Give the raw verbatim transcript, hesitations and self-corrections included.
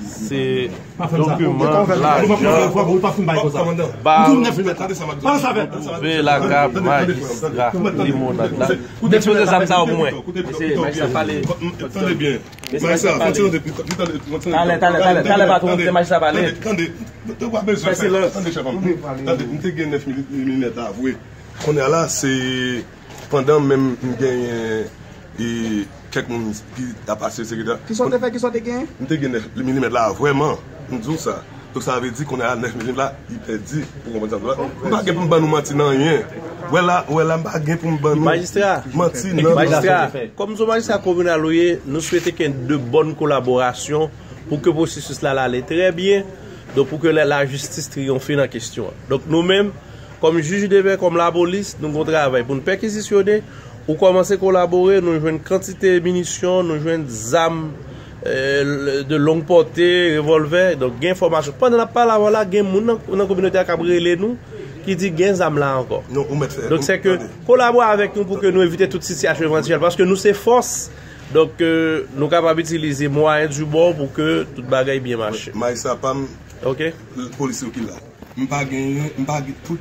Se dokiman lajan ba twouve lakay majistra Limonad la. Depoze zam sa yo pou mwen. Mesye, majistra pale. Tande byen. Majistra, fò ti tande. Talè, talè, talè, talè, patwon, se majistra pale. Tande, tande. Ou pa bezwen fè silans. Tande, chèf. Tande, m te gen nèf milimèt la, vre. Kounye a la, se pandan menm m genyen e kèk moun ki ta pase sekretè. Kisa w te fè, kisa w te genyen? M te gen nèf milimèt la, vrèman. M di w sa. Donk, sa vle di, kounye a, nèf milimèt la, li pèdi. Ou konprann sa m di w la? M pa gen pou m ban nou manti nan anyen. Wè la, wè la, m pa gen pou m ban nou manti nan anyen. Majistra, kòm se majistra kominal ou ye, nou swete ke de bòn kolaborasyon pou ke pwosesis la, la ale trè byen. Donk, pou ke la, lajistis triyonfe nan kesyon an. Donk, nou menm, kòm jij de pè, kòm lapolis, nou gon travay pou n pèkizisyone. Ou kòmanse kolabore, nou jwenn kantite minisyon, nou jwenn zam e, de long pòte, revòlvè. Donk, gen enfòmasyon. Pandan n ap pale avè w la, gen moun nan, nan kominote a k ap rele nou, ki di gen zam la ankò. Non, ou mèt fè. Donk, se ke kolabore avèk nou pou ke nou evite tout sitiyasyon evantyèl. Paske nou se fòs. Donk, e, nou kapab itilize mwayen di bò pou ke tout bagay byen mache. Majistra pa m, polisye yo ki la. M pa genyen, m pa gen, tout